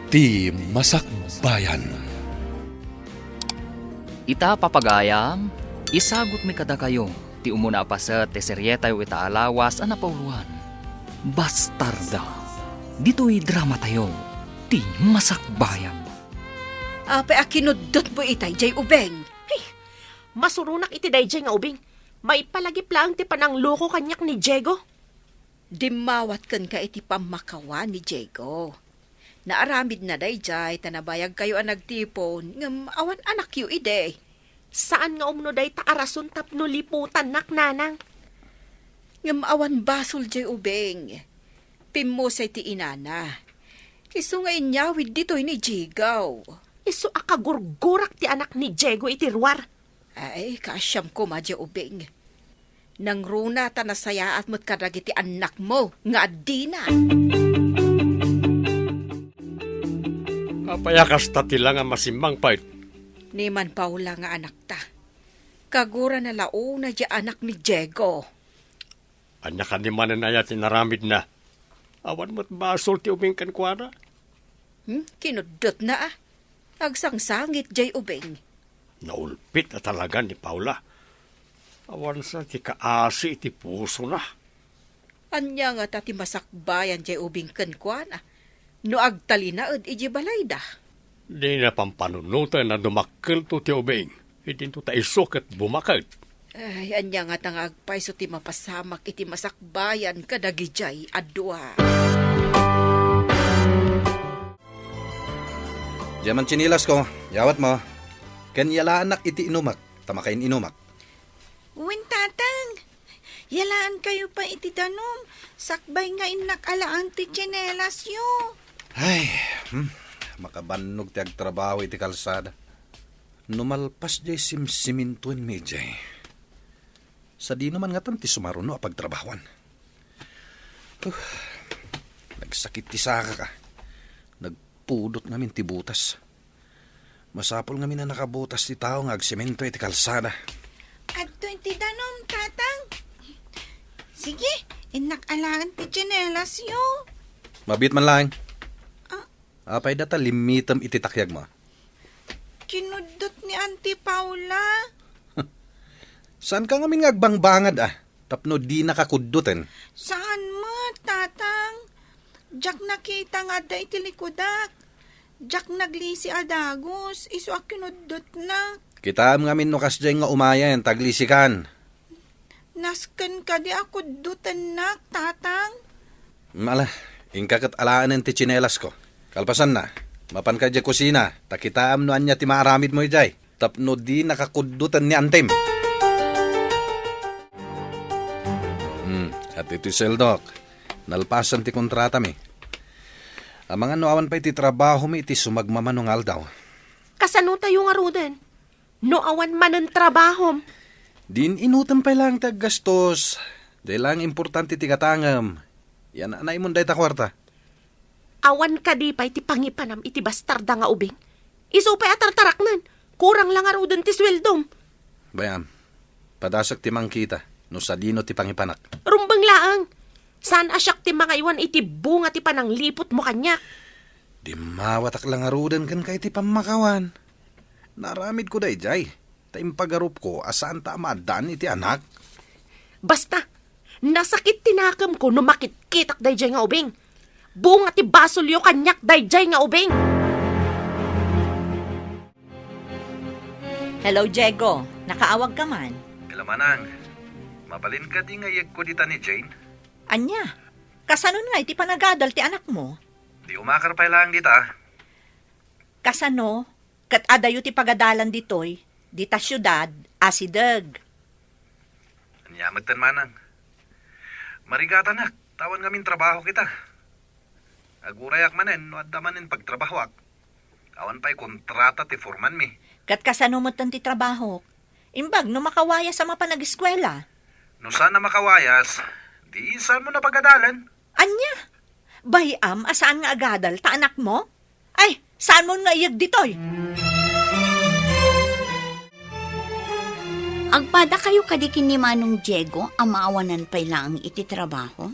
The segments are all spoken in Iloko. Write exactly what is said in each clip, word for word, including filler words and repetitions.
Ti Masakbayan. Ita, papagayam, isagutmi kadakayo ti umuna a paset ti serietayo ita a lawas a napauloan, Bastarda. Ditoy dramatayo, Ti Masakbayan. Apay a kinuddutmo itay, Jay Ubing? Hey, masuronak iti daydiay nga ubing. Maipalagip laeng ti panangloko kaniak ni Diego. Dimmawat kenka iti pammakawan ni Diego. Naaramidna daydiay ta nabayagkayo a nagtipon, ngem awan anakyo idi. Saan nga umno dayta a rason tapno liputannak, nanang. Ngem awan basol, Jay Ubing. Pimmusay ti inana. Isu nga inyawid ditoy ni Diego. Isu a kagurgurak ti anak ni Diego iti ruar. Ay, kaasiam koma, Jay Ubing. Nangruna ta nasayaat met kadagiti annakmo nga addina. Apay a kasta ti la nga masimmangpet? Ni man Paula nga anakta. Kagurana la unay diay anak ni Diego. Ania kadi manen aya ti inaramidna? Awan met basol ti ubing kenkuana. Hmm? Kinuddutna a. Agsangsangit diay ubing. Naulpit a talaga ni Paula. Awan sa ti kaasi iti pusona. Ania ngata ti masakbayan diay ubing kenkuana no agtalinaed idiay balayda? Dina pampanunoten a dumakkelto ti ubing. Idinto ta isu ket bumaket. Ay, ania ngata nga agpayso ti mapasamak iti masakbayan kadagidiay a dua? Diay mantsinilasko, yawatmo. Ken yalaanak iti inumak, ta makain-inumak. Wen, Tatang. Yalaankayo pay iti danum, sakbay nga innak alaen ti tsinelasyo. Ay, hmm, makabannog ti agtrabaho iti kalsada. No malpas diay simsimintoenmi idiay, sadino man ngatan ti sumaruno a pagtrabahoan? Uh, nagsakit ti sakak a. Nagpudot ngamin ti butas. Masapul ngamin a nakabutas ti tao nga agsemento iti kalsada. Adtoy ti danum, Tatang. Sige, innak alaen ti tsinelasyo. Mabiit man laeng. Ah. Apay data limmitem iti takyagmo? Kinuddut ni Auntie Paula. Saanka ngamin nga agbangbangad a, tapno dinaka kudduten? Saan met, Tatang. Diak nakita nga adda iti likudak. Diak naglisi a dagus, isu a kinuddutna. Kitaem ngamin no kasdiay nga umayen, ta aglisikan. Nasken kadi a kuddutennak, Tatang? Ala, inka ket alaenen ti tsinelasko. Kalpasanna, mapanka idiay kusina, ta kitaem no ania ti maaramidmo idiay, tapno dinaka kudduten ni Antem. Hmm, adtoy ti sueldok. Nalpasen ti kontratami. Amangan no awan pay ti trabahomi iti sumagmamano nga aldaw. Kasano tayo ngaruden? No awan manen trabahom. Din inutem pay laeng ti aggastos. Diay laeng importante ti gatangem. Yan-anaymon dayta kuarta. Awan kadi pay ti pangipanam iti bastarda nga ubing? Isu pay a tartaraknen. Kurang la ngaruden ti sueldom. Bay-am, padasek ti mangkita no sadino ti pangipanak. Rumbeng laeng. Saan a siak ti mangaywan iti bunga ti panangliputmo kaniak? Dimmawatak la ngaruden kenka iti pammakawan. Naaramidko daydiay, ta impagarupko a saanta a maaddaan iti anak. Basta, nasakit ti nakemko no makitkitak daydiay nga ubing. Bunga ti basolyo kaniak daydiay nga ubing. Hello, Diego. Nakaawagka man? Hello, Manang. Mabalin kadi nga iyegko dita ni Jane? Ania? Kasano ngay ti panagadal ti anakmo? Di umakar pay laeng dita. Kasano ket adayo ti pagadalan ditoy, dita siudad, asideg? Ania metten, Manang? Marigatanak, ta awan ngamin trabaho kita. Agurayak manen no adda manen pagtrabahoak. Awan pay kontrata ti foremanmi. Ket kasano metten ti trabahok? Imbag no makawayas a mapan ageskuela? No saan a makawayas, di saanmo a pagadalen. Ania? Bay-am a saan nga agadal ta anakmo? Ay, saanmon nga iyeg ditoy? Agpadakayo kadi ken ni Manong Diego a maawanan pay laeng iti trabaho?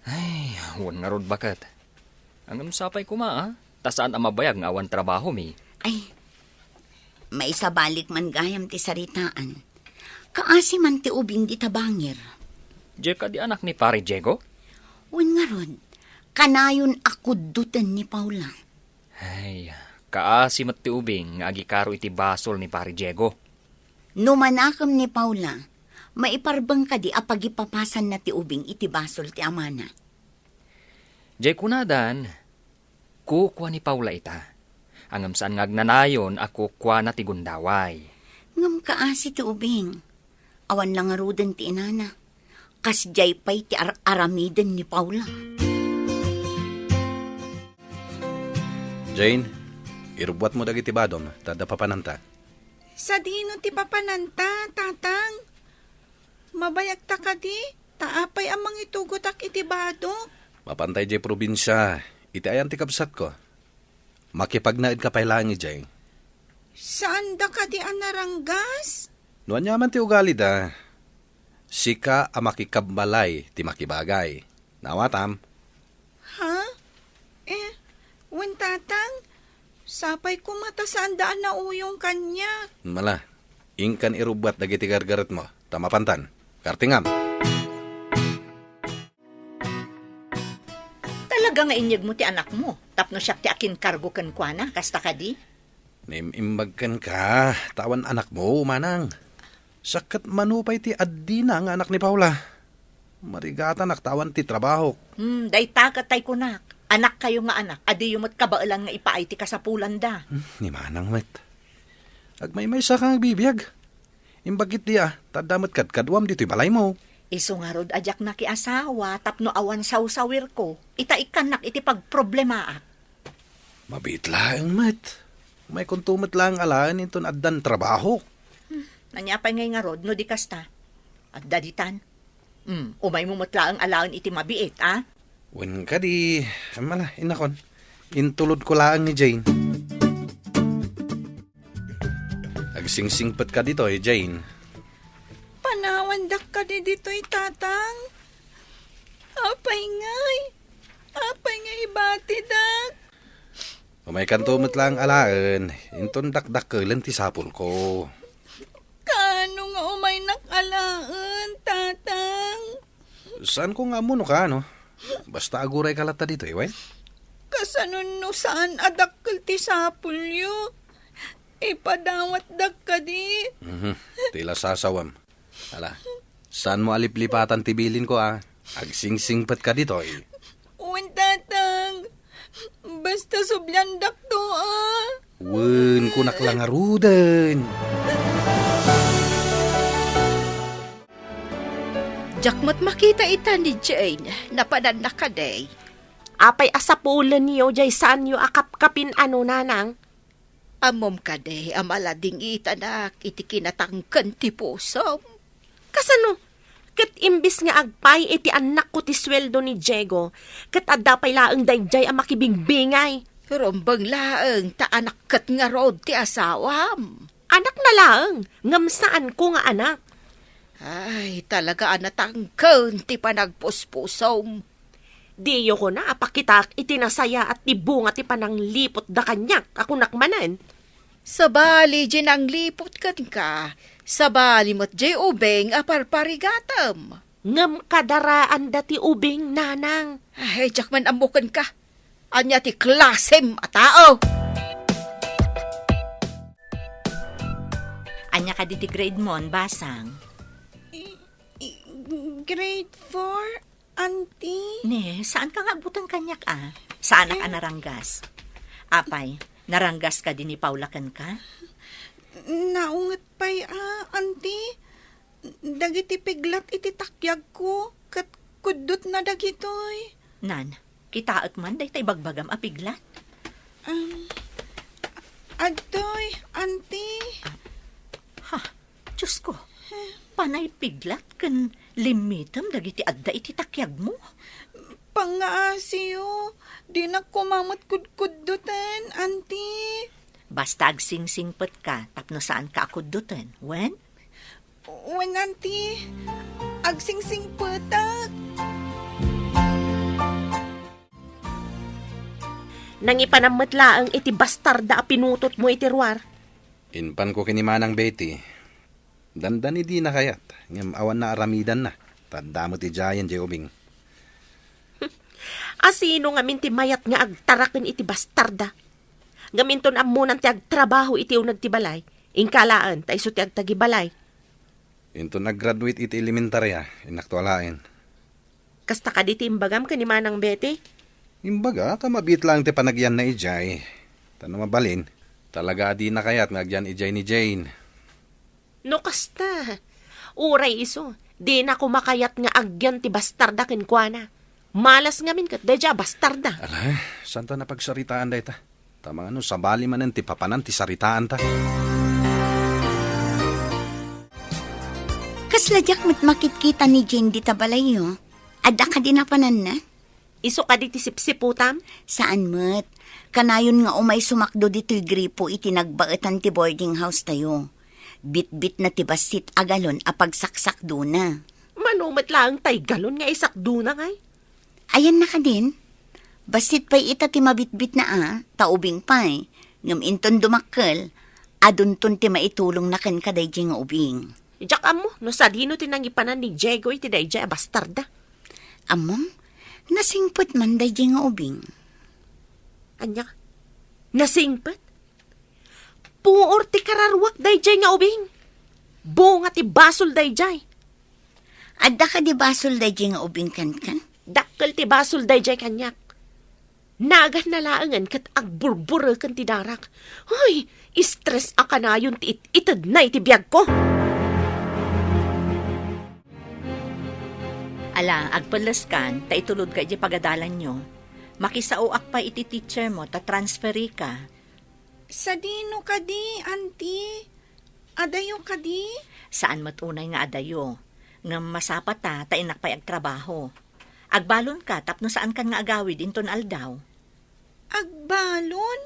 Ay, wen ngarud, baket. Ngem sapay koma, a. Ta saan a mabayag nga awan trabahomi. Ay, maisabalik man gayam ti saritaan. Kaasi man ti ubing dita bangir. Diay kadi anak ni Pare Diego? Wen ngarud, kanayon a kuddoten ni Paula. Ay, kaasi met ti ubing nga agikaro iti basol ni Pare Diego. No manakem ni Paula, maiparbeng kadi a pagipapasanna ti ubing iti basol ti amana? Diay kunadan, kukua ni Paula ita. Ngem saan nga agnanayon a kukuana ti gundaway. Ngem kaasi ti ubing. Awan la ngaruden ti inana. Kasdiay pay ti ar-aramiden ni Paula. Jane, irubbuatmo dagiti badom, ta adda papananta. Sadino ti papananta, Tatang? Mabayagta kadi, ta apay a mangitugotak iti badok? Mapantay diay probinsia, iti ayan ti kabsatko. Makipagnaedka pay laeng idiay. Saanda kadi a naranggas? No ania man ti ugalida, sika a makikabbalay ti makibagay. Naawatam? Ha? Eh, wen, Tatang, sapay koma ta saanda a nauyong kaniak. Mala, inkan irubbuat dagiti gargaretmo, ta mapantan. Kartingam! Talaga nga inyegmo ti anakmo, tapno siak ti akinkargo kenkuana, kasta kadi? Naim-imbag kenka, ta awan anakmo, manang. Siak ket mano pay ti addina nga anak ni Paula. Marigatanak ta awan ti trabahok. Hmm, dayta ket tay kunak. Anakkayo nga anak, adiyo met kabaelan nga ipaay ti kasapulanda. Hmm, ni manang met. Agmaymaysa ka nga agbibiag. Imbag ketdi a, ta adda met kadkaduam ditoy balaymo. Isu ngarud a diak nakiasawa tapno awan sawsawirko, ita ikkannak iti pagproblemaak. Mabiit laeng met. Umaykonto met laeng alaen inton addan trabahok. Hmm, ania pay ngay ngarud no di kasta? Adda ditan. Hmm, umaymo met laeng alaen iti mabiit, a? Wen kadi, mala, inakon. Intulodko laeng ni Jane. Agsingsingpetka ditoy, Jane. Panawandak kadi ditoy, Tatang? Apay ngay? Apay nga ibatidak? Umaykanto met laeng alaen, inton dakdakkelen ti sapulko. Kaano nga umaynak alaen, Tatang? Saanko nga ammo no kaano. Basta agurayka latta ditoy, wen? Kasano no saan a dakkel ti sapulyo? Ipadawatdak kadi? Mhm. Ti la sasawam. Ala, saanmo a liplipatan ti bilinko, a? Agsingsingpetka ditoy. Wen, Tatang. Basta subliandakto, a. Wen, kunak la ngaruden. Diak met makita ita ni Jane. Napananna kadi? Apay a sapulenyo, jay saanyo a kapkapin, ano, nanang? Ammom kadi a maladingitanak iti kinatangken ti pusom? Kasano? Ket imbes nga agpaay iti annakko ti sueldo ni Diego, ket adda pay laeng daydiay a makibingbingay. Rumbeng laeng ta anak ket ngarud ti asawam. Anakna laeng, ngem saanko nga anak. Ay, talaga a natangken ti panagpuspusom. Diyo kuna a pakitaak iti nasayaat ti bunga ti panangliputda kaniak a kunak manen. Sabali diay nangliput kenka, sabali met diay ubing a parparigatem. Ngem kadaraanda ti ubing, nanang. Ay, diak man ammo kenka. Ania ti klasem a tao? Ania kadi ti grade mo, basang? I-, i-, grade four. Auntie? Ne, saan ka nga agbuteng kaniak, a? Saanak a naranggas. Apay, naranggas kadi ni Paula kenka? Naunget pay, a, Auntie. Dagiti piglat iti takyagko, ket kuddotna dagitoy. Nan, kitaek man dayta ibagbagam a piglat? Um, adtoy, Auntie. Ha? Diosko, panay piglat ken limmitem dagiti adda iti takyagmo. Pangngaasiyo, dinak koma met kudkuddoten, Auntie. Basta agsingsingpetka tapno saanka a kuddoten, wen? Wen, Auntie. Agsingsingpetak. Nangipanam met laeng iti bastarda a pinutotmo iti ruar. Impanko ken ni Manang Betty. Dandani dina kayat, ngem awan naaramidanna. Ta adda met idiayen diay ubing. Asino ngamin ti mayat nga agtaraken iti bastarda? Ngem inton ammonan ti agtrabaho iti uneg ti balay, inka laeng ta isu ti agtagibalay. Inton nag-graduate iti elementaria, innakto alaen. Kasta kadi ti imbagam ken ni Manang Betty? Imbagak a mabiit laeng ti panagyanna idiay. Ta no mabalin, talaga a dina kayat nga agyan idiay ni Jane. No kasta, uray isu, dina koma kayat nga agyan ti bastarda kenkuana. Malas ngamin ket daydiay a bastarda. Ala, saanta a pagsaritaan dayta. Ta mangano sabali manen ti papanan ti saritaanta. Kasla diak met makitkita ni Jane dita balayyo. Adda kadi napananna? Isu kadi ti sipsiputam? Saan met. Kanayon nga umay sumakdo ditoy gripo iti nagbaetan ti boarding house tayo. Bitbitna ti bassit a galon a pagsaksakdona. Mano met laeng tay galon nga isakdona ngay? Ayanna kadin? Bassit pay ita ti mabitbitna a, ta ubing pay. Ngem inton dumakkel, adunton ti maitulongna kenka daydiay nga ubing. Diak ammo no sadino ti nangipanan ni Diego iti daydiay a bastarda. Ammom, nasingpet man daydiay nga ubing. Ania? Nasingpet? Puor ti kararuak daydiay nga ubing. Bunga ti basol daydiay. Adda kadi basol daydiay nga ubing kenkan? Dakkel ti basol daydiay kaniak. Naganna laengen ket agburbureken ti darak. Ay, stress a kanayon ti it-itedna iti biagko. Ala, agpelleskan, ta itulodka idiay pagadalanyo. Makisaoak pay iti teacher mo, ta transferika. Sadino kadi, Auntie? Adayo kadi? Saan met unay nga adayo. Ngem masapata, ta innak pay agtrabaho. Agbalonka tapno saankan nga agawid inton aldaw. Agbalon?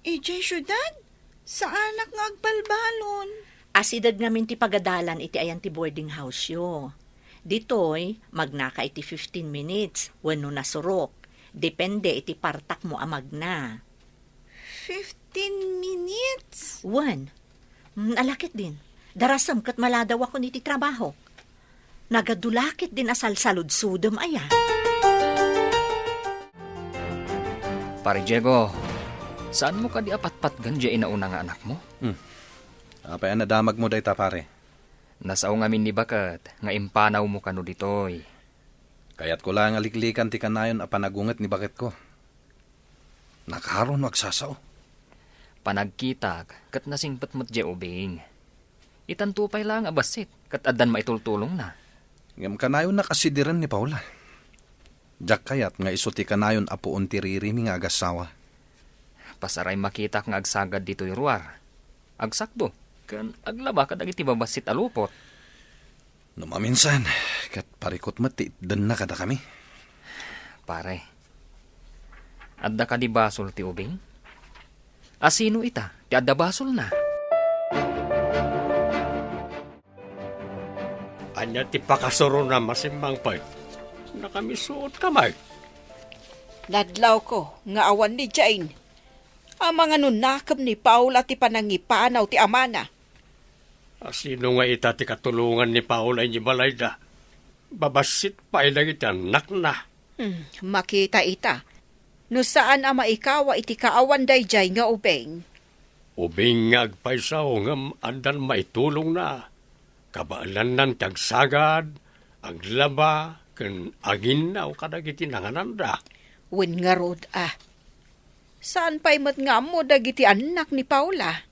Idiay siudad? Saanak nga agbalbalon. Asideg ngamin ti pagadalan iti ayan ti boarding house-yo. Ditoy, magnaka iti fifteen minutes wenno nasurok. Depende iti partakmo a magna. Fifteen minutes? Wen. Mm, ala ketdin. Darasem ket maladawakon iti trabahok. Nagadu la ketdin a salsaludsodem aya. Pare Diego, saanmo kadi a patpatgen diay inauna nga anakmo? Hmm. Apay a nadamagmo dayta, pare? Nasao ngamin ni baket nga impanawmo kano ditoy. Kayatko laeng a liklikan ti kanayon a panagunget ni baketko. Nakaro no agsasao. Panagkitak ket nasingpet met diay ubing. Itanto pay laeng a bassit ket addan maitultulongna. Ngem kanayonnak a sidiren ni Paula. Diak kayat nga isu ti kanayon a puon ti ririmi nga agassawa. Pasaray makitak nga agsagad ditoy ruar. Agsakdo ken aglaba kadagiti babassit a lupot. No maminsan, ket parikut met ti itdenna kadakami. Pare, adda kadi basol ti ubing? Asino ita ti adda basolna? Ania ti pakasurona, Masimmangpet? Nakamisuotka met. Nadlawko nga awan ni Jane. Amangan no nakem ni Paula ti panangipanaw ti amana. Asino nga ita ti katulongan ni Paula idiay balayda? Babassit pay dagiti annakna. Hmm, makita ita. No saan a maikawa iti kaawan daydiay nga ubing. Ubing nga agpayso ngem addan maitulongna. Kabaelannan ti agsagad, aglaba, ken aginnaw kadagiti nangananda. Wen ngarud a. Saan pay met nga ammo dagiti annak ni Paula?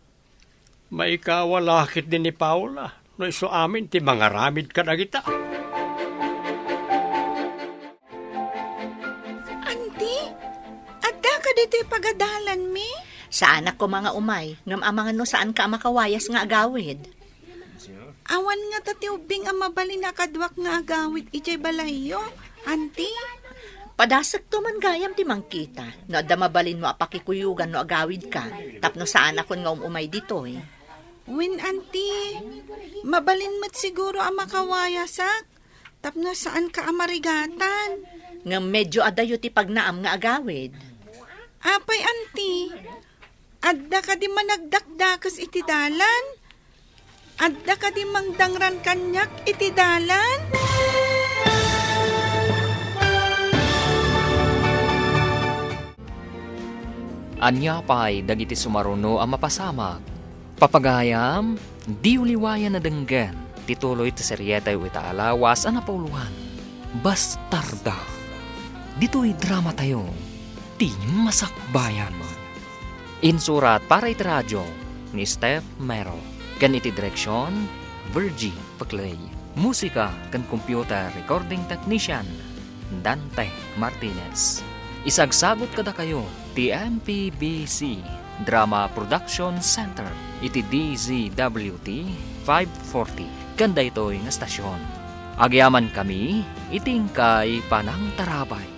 Maikawa la ketdi ni Paula no isu amin ti mangaramid kadagita. Anti, adda kadi ti pagadalanmi? Saanak koma nga umay, ngem amangan no saanka a makawayas nga agawid. Awan ngata ti ubbing a mabalin a kaduak nga agawid idiay balayyo, Anti. Padasekto man gayam ti mangkita no adda mabalinmo a pakikuyogan no agawidka tapno saanakon nga um-umay ditoy. Wen, Anti, mabalin met siguro a makawayasak tapno saanka a marigatan. Ngem medio adayo ti pagnaam nga agawid. Apay, anti, adda kadi managdakdakes iti dalan? Adda kadi mangdangran kaniak iti dalan? Ania pay dagiti sumaruno a mapasamak? Papagayam, diyo liwayan a denggen ti tuloy ti serietayo ita a lawas a napauluan, Bastarda. Ditoy dramatayo, ti Masakbayan. Insurat para iti radio ni Steph Mero, ken iti direksion, Virgie Peclay. Musika ken computer recording technician, Dante Martinez. Isagsagut kadakayo ti M P B C Drama Production Center iti D Z W T five forty ken daytoy nga stasyon. Agyamankami iti inkay panangtarabay.